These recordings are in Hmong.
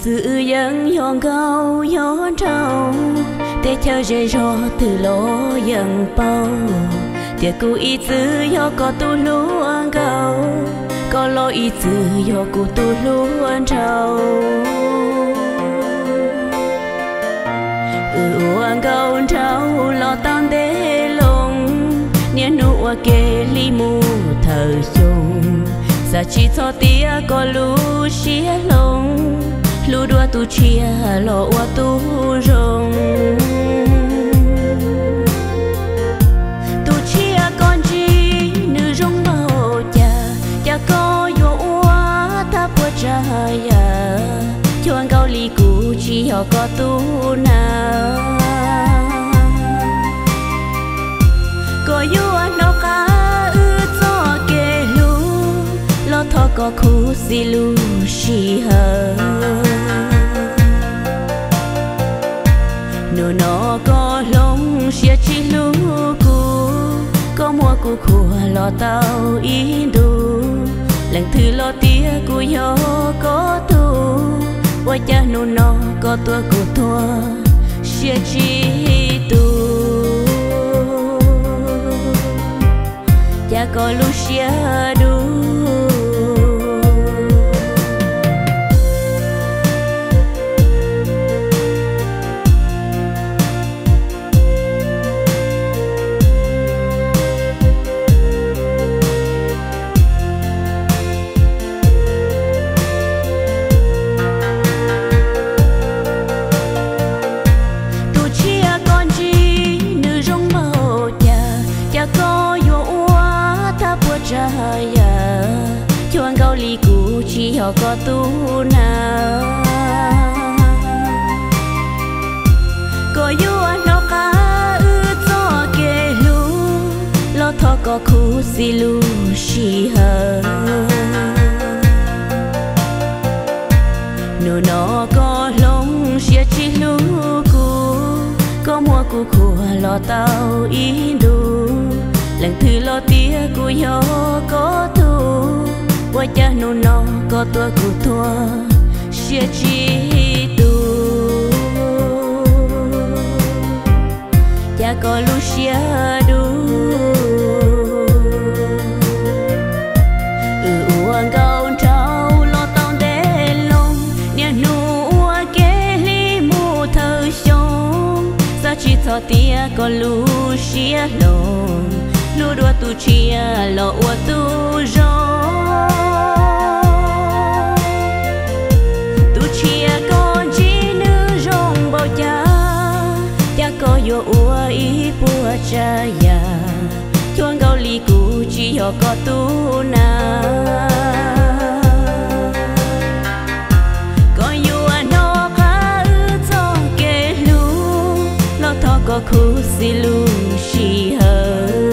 Twb yeej yog nkauj yog nraug, teb chaws zej zog twg los yeej paub, tias kuv ib txwm yog koj tus hluas nkauj, koj los ib txwm yog kuv tus hluas nraug. Wb ua nkauj nraug los tau ntev loo, niaj hnub ua ke li mus thawm xyoo, xav tsis txog tias koj lub siab hloov, hlub dua tus tshiab los ua tus zoo. Tus tshiab koj ntsib nws zoo npaum cas, cas koj yuav ua thab puas tsav yam, cuag nkauj li kuv tsis yog koj tus na. Koj yuav hnov qab wb txoj kev hlub, los thov koj khuv xim lub sij hawm. Hnub no koj hloov siab tsis hlub kuv, koj muab kuv khuam los tau ib ntus, leej twg los tias kuv yog koj tug, ua cas hnub no koj tuaj kuv tuag siab tsis tus, cas koj lub siab dub. Tus tshiab koj ntsib nws zoo npaum cas, cas koj yuav ua thab puas tsav yam, cuag nkauj li kuv tsis yog koj tus na. Koj yuav hnov qab wb txoj kev hlub, los thov koj khuv xim lub sij hawm. Hnub no koj hloov siab tsis hlub kuv, koj muab kuv khuam los tau ib ntus, leej twg los tias kuv yog koj tug, ua cas hnub no koj tuaj kuv tuag siab tsis tus, cas koj lub siab dub. Wb ua nkauj nraug los tau ntev loo, niaj hnub ua ke li mus thawm xyoo, xav tsis txog tias koj lub siab hloov, hlub dua tus tshiab los ua tus zoo. Tus tshiab koj ntsib nws zoo npaum cas, cas koj yuav ua ib puas tsav yam, cuag nkauj li kuv tsis yog koj tus na. Koj yuav hnov qab wb txoj kev hlub, los thov koj khuv xim lub sij hawm.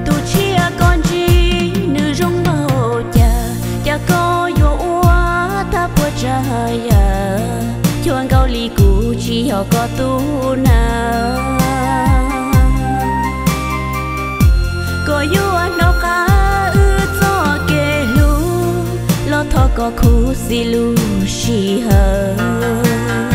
Tus tshiab koj ntsib nws zoo npaum cas, cas koj yuav ua thab puas tsav yam, cuag nkauj li kuv tsis yog koj tus na. Koj yuav hnov qab wb txoj kev hlub, los thov koj khuv xim lub sij hawm.